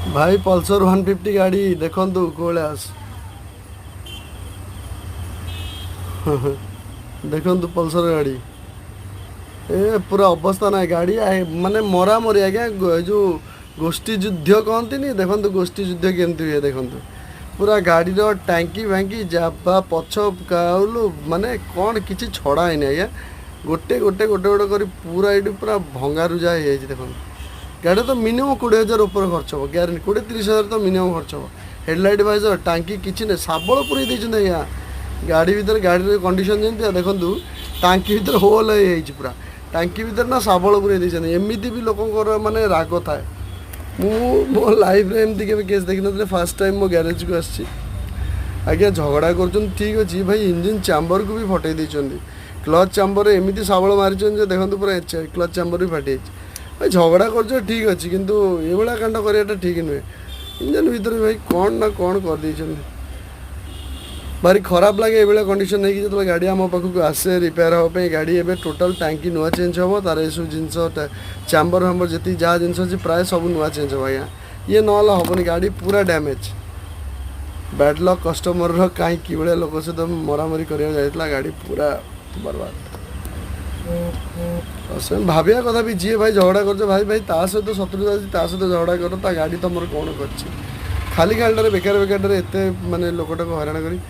ଭାଇ, ପଲସର 150 ଗାଡ଼ି ଦେଖନ୍ତୁ କୋଉଭଳିଆ। ଦେଖନ୍ତୁ ପଲସର ଗାଡ଼ି, ଏ ପୁରା ଅବସ୍ଥା ନାହିଁ ଗାଡ଼ି। ମାନେ ମରାମରି ଆଜ୍ଞା, ଏ ଯେଉଁ ଗୋଷ୍ଠୀ ଯୁଦ୍ଧ କହନ୍ତିନି, ଦେଖନ୍ତୁ ଗୋଷ୍ଠୀ ଯୁଦ୍ଧ କେମିତି ହୁଏ। ଦେଖନ୍ତୁ ପୁରା ଗାଡ଼ିର ଟାଙ୍କି ଭାଙ୍ଗି ଯାବା, ପଛ କାଉଲୁ, ମାନେ କ'ଣ କିଛି ଛଡ଼ା ହେଇନି ଆଜ୍ଞା। ଗୋଟେ ଗୋଟେ ଗୋଟେ ଗୋଟେ କରି ପୁରା ଏଇଠି ପୁରା ଭଙ୍ଗାରୁଜା ହେଇଯାଇଛି। ଦେଖନ୍ତୁ, ଗାଡ଼ିରେ ତ ମିନିମମ୍ 20,000 ଉପରେ ଖର୍ଚ୍ଚ ହେବ, ଗ୍ୟାରେଣ୍ଟି। 20-30 ହଜାର ତ ମିନିମମ୍ ଖର୍ଚ୍ଚ ହେବ। ହେଡ଼ଲାଇଟ୍ ଭାଇଜର, ଟାଙ୍କି କିଛି ନାହିଁ, ଶାବଳ ପୁରେଇ ଦେଇଛନ୍ତି ଆଜ୍ଞା ଗାଡ଼ି ଭିତରେ। ଗାଡ଼ିର କଣ୍ଡିସନ୍ ଯେମିତି ଦେଖନ୍ତୁ, ଟାଙ୍କି ଭିତରେ ହୋଲ୍ ହେଇଯାଇଛି ପୁରା। ଟାଙ୍କି ଭିତରେ ନା ଶାବଳ ପୁରେଇ ଦେଇଛନ୍ତି। ଏମିତି ବି ଲୋକଙ୍କର ମାନେ ରାଗ ଥାଏ। ମୁଁ ମୋ ଲାଇଫ୍ରେ ଏମିତି କେବେ କେସ୍ ଦେଖିନଥିଲି, ଫାର୍ଷ୍ଟ ଟାଇମ୍ ମୋ ଗ୍ୟାରେଜକୁ ଆସିଛି ଆଜ୍ଞା। ଝଗଡ଼ା କରୁଛନ୍ତି ଠିକ୍ ଅଛି ଭାଇ, ଇଞ୍ଜିନ୍ ଚାମ୍ବରକୁ ବି ଫଟେଇ ଦେଇଛନ୍ତି। କ୍ଲଚ୍ ଚାମ୍ବରରେ ଏମିତି ଶାବଳ ମାରିଛନ୍ତି ଯେ ଦେଖନ୍ତୁ, ପୁରା କ୍ଲଚ୍ ଚାମ୍ବର ବି ଫାଟିଯାଇଛି। ଭାଇ, ଝଗଡ଼ା କରୁଛ ଠିକ୍ ଅଛି, କିନ୍ତୁ ଏଇଭଳିଆ କାଣ୍ଡ କରିବାଟା ଠିକ୍ ନୁହେଁ। ଇଞ୍ଜିନ୍ ଭିତରେ ଭାଇ କ'ଣ ନା କ'ଣ କରିଦେଇଛନ୍ତି। ଭାରି ଖରାପ ଲାଗେ ଏଇଭଳିଆ କଣ୍ଡିସନ୍ ହେଇକି ଯେତେବେଳେ ଗାଡ଼ି ଆମ ପାଖକୁ ଆସେ ରିପେୟାର ହେବା ପାଇଁ। ଗାଡ଼ି ଏବେ ଟୋଟାଲ୍ ଟାଙ୍କି ନୂଆ ଚେଞ୍ଜ ହେବ, ତାର ଏସବୁ ଜିନିଷ, ଚାମ୍ବର ଫାମ୍ବର, ଯେତିକି ଯାହା ଜିନିଷ ଅଛି ପ୍ରାୟ ସବୁ ନୂଆ ଚେଞ୍ଜ ହେବ ଆଜ୍ଞା। ଇଏ ନହେଲେ ହେବନି, ଗାଡ଼ି ପୁରା ଡ୍ୟାମେଜ୍। ବ୍ୟାଡ୍ ଲକ୍ କଷ୍ଟମରର, କାହିଁ କିଭଳିଆ ଲୋକ ସହିତ ମରାମରି କରିବାକୁ ଯାଇଥିଲା, ଗାଡ଼ି ପୁରା ବର୍ବାଦ। ଆଉ ସେ ଭାବିବା କଥା ବି, ଯିଏ ଭାଇ ଝଗଡ଼ା କରୁଛ, ଭାଇ ଭାଇ ତା ସହିତ ଶତ୍ରୁତା ଅଛି, ତା ସହିତ ଝଗଡ଼ା କର, ତା ଗାଡ଼ି ତମର କ'ଣ କରିଛି? ଖାଲି ଖାଲିଟାରେ, ବେକାର ବେକାରଟାରେ ଏତେ ମାନେ ଲୋକଟାକୁ ହଇରାଣ କରି